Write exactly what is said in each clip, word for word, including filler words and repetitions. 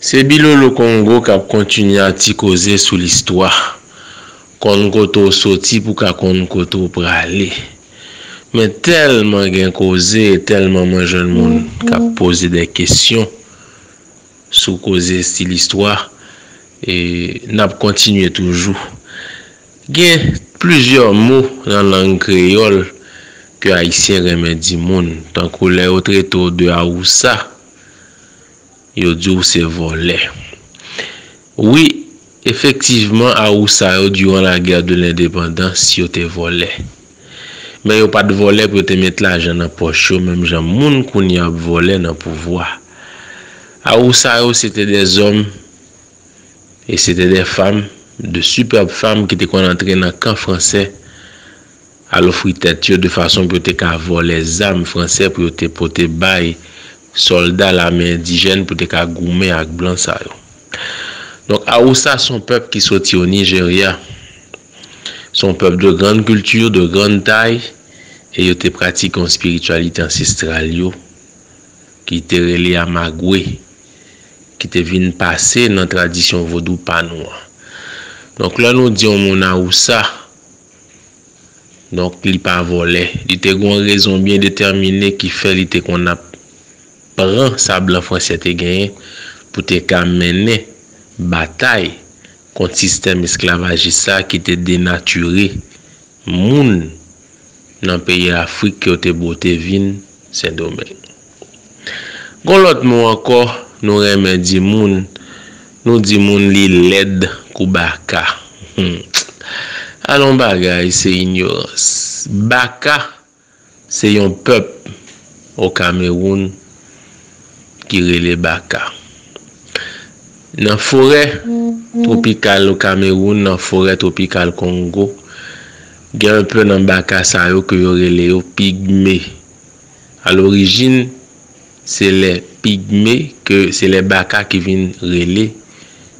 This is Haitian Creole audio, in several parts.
Se Bilolo Kongo k ap kontinye a ti koze sou listwa. Konn kote w soti pou ka konn kote w prale. Men tèlman gen koze, tèlman mwen jwenn moun k ap poze de kesyon sou koze stil istwa, e n ap kontinye toujou. Gen plizyè mo nan lang kreyòl ke Ayisyen renmen di moun, tankou lè yo trete w de awousa, yo di w se vòlè. Wi, efektivman, awousa yo, diran lagè de lendepandans, yo te vòlè. Men yo pa t vòlè pou yo te met lajan nan pòch yo, menm jan moun kounye a ap vòlè nan pouvwa. Awousa yo, se te de zòm e se te de fanm, de sipèb fanm ki te konn antre nan kan fransè, al ofri tèt yo de fason pou yo te ka vòlè zam fransè pou yo te pote bay sòlda lame endijèn pou te ka goumen ak blan sa yo. Donk, Awousa se yon pèp ki soti o Nijerya. Se yon pèp de grande culture, de grande taille, e yo te pratike yon espirityalite ansestral yo ki te rele Amagwe, ki te vin pase nan tradisyon vodou pa nou an. Donk, lè nou di yon moun Awousa, donk, li pa vòlè. Li te gen yon rezon byen detèmine ki fè li te konn ap pran sa blan fransè te genyen pou te ka mennen batay kont sistèm esklavajis sa ki te denatire moun nan peyi Afrik ke yo te bwote vin Sendomeng. Gon lòt mo ankò, nou renmen di moun, nou di moun li lèd kou baka. Hmm. Alon bagay, se inyorans. Baka, se yon pèp o Kamewoun ki rele Baka. Nan forè twopikal o Kamewoun, nan forè twopikal Kongo, gen enpe nan Baka sa yo ke yo rele yo pigme. A lorijin, se lè pigme, ke se lè Baka ki vin rele,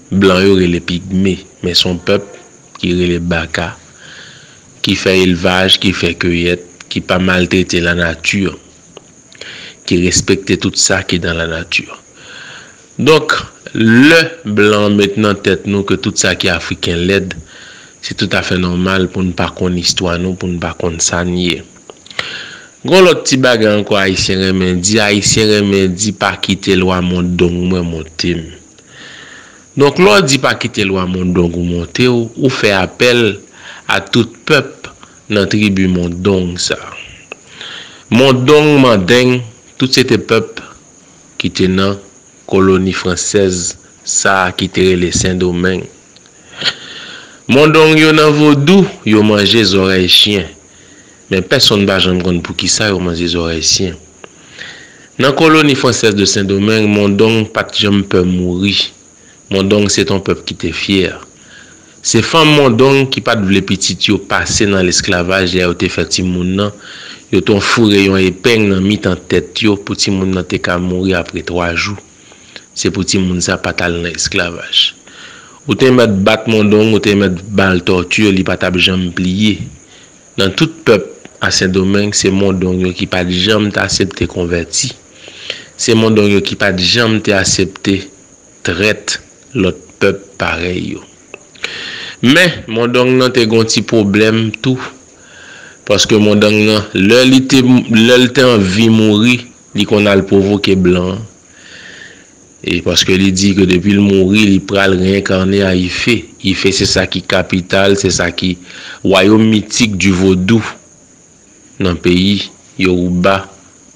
blan yo rele pigme, men se yon pèp ki rele Baka, ki fè elvaj, ki fè kiyèt, ki pa maltrete lanati, ki respekte tout sa ki dan lanati. Donk, lè blan met nan tèt nou ke tout sa ki afriken lèd, se toutafè nòmal pou n pa konn istwa nou, pou n pa konn sa n ye. Gon lòt ti bagay ankò Ayisyen renmen di, Ayisyen renmen di pa kite lwa mondong mwen monte m. Donk, lè w di pa kite lwa mondong ou monte w, ou fè apèl a tout pèp nan tribi mondong sa. Mondong, mandeng, tout se te pèp ki te nan koloni fransèz sa a ki te rele Sendomeng. Mondong yo nan vodou, yo manje zòrèy chyen. Men pèsonn pa janm konn poukisa yo manje zòrèy chyen. Nan koloni fransèz de Sendomeng, mondong pa t janm pè mouri. Mondong se t on pèp ki te fyè. Se fanm mondong ki pa t vle pitit yo pase nan lesklavaj, lè yo te fè timoun nan, yo te foure yon epeng nan mitan tèt yo pou timoun nan te ka mouri apre twa jou. Se pou timoun sa pa t al nan esklavaj. Ou te mèt bat mondong, ou te mèt ba l tòti, li pa t ap janm pliye. Nan tout pèp a Sendomeng, se mondong yo ki pa t janm te asepte konvèti. Se mondong yo ki pa t janm te asepte trèt lòt pèp parèy yo. Men, mondong nan te gon ti pwoblèm tou. Paske mondong nan, lè li te, lè l te anvi mouri, li konn al pwovoke blan an. E paske li di ke depi l mouri, li pral reyenkane a Ife. Ife se sa ki kapital, se sa ki wayòm mitik di vodou nan peyi Yoruba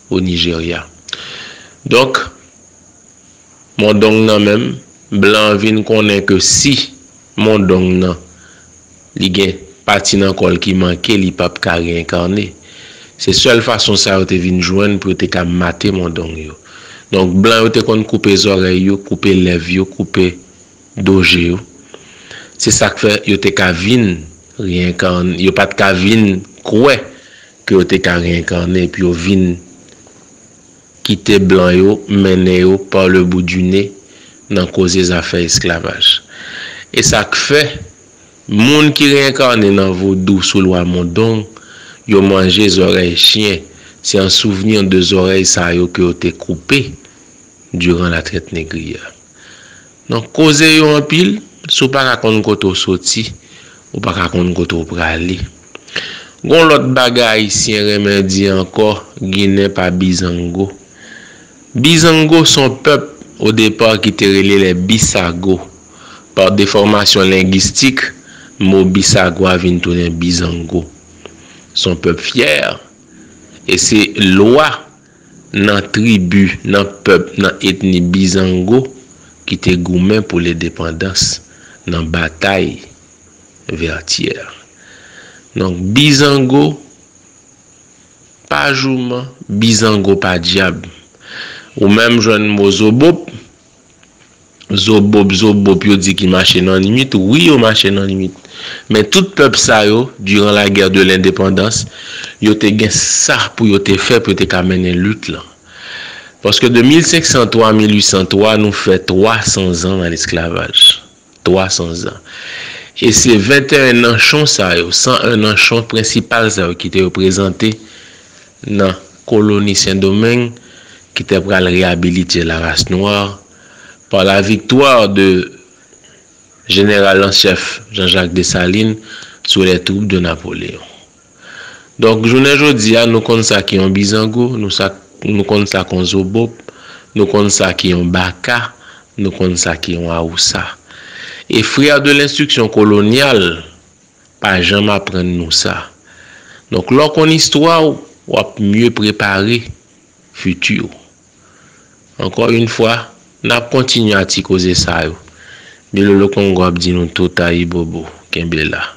o Nijerya. Donk, mondong nan menm, blan an vin konnen ke si mondong nan, li gen pati nan kò l ki manke, li p ap ka reyenkane. Se sèl fason sa yo te vin jwenn pou yo te ka mate mondong yo. Donk, blan yo te konn koupe zòrèy yo, koupe lèv yo, koupe do je yo. Se sa k fè yo te ka vin reyenkane, yo pa t ka vin kwè ke yo te ka reyenkane, epi yo vin kite blan yo mennen yo par le bout du nez nan koze zafè esklavaj. E sa k fè, moun ki reyenkane nan vodou sou lwa mondong, yo manje zòrèy chyen, se an souvni de zòrèy sa yo ke yo te koupe diran la traite négrière. Donk, koze yo anpil, si w pa ka konn kote w soti, ou pa ka konn kote w prale. Gon lòt bagay Ayisyen renmen di ankò, Ginen pa bizango. Bizango se yon pèp, o depa, ki te rele lè Bisago. Pa defòmasyon lengistik, mo Bisago a vin tounen bizango. Se yon pèp fyè, e se lwa nan tribi, nan pèp, nan etni bizango ki te goumen pou lendepandans nan batay Vètyè. Donk, bizango pa jouman, bizango pa dyab. Ou menm jwenn mo zobop, zobop, zobop, yo di ki mache nan nwit, wi, yo mache nan nwit. Men tout pèp sa yo, durant la guerre de l'indépendance, yo te gen sa pou yo te fè, pou yo te ka mennen lit lan. Paske de mil senk san twa a mil uit san twa, nou fè twa san zan nan lesklavaj. Twa san zan. E se venteyen nanchon sa yo, san en nanchon prensipal sa yo ki te reprezante nan koloni Sendomeng, ki te pral reyabilite la race noire par la victoire de Général en chef Jean-Jacques Dessalines sous les troupes de Napoléon. Donk, jounen jodi a, nou konn sa ki yon bizango, nou sa, nou konn sa ki yon zobop, nou konn sa ki yon baka, nou konn sa ki yon awousa. E frè de lenstriksyon kolonyal pa janm aprann nou sa. Donk, lè w konn istwa w, w ap mye prepare fiti w. Ankò yon fwa, n ap kontinye a ti koze sa yo. Bilolo Kongo ap di nou tout ayibobo, kenbe la.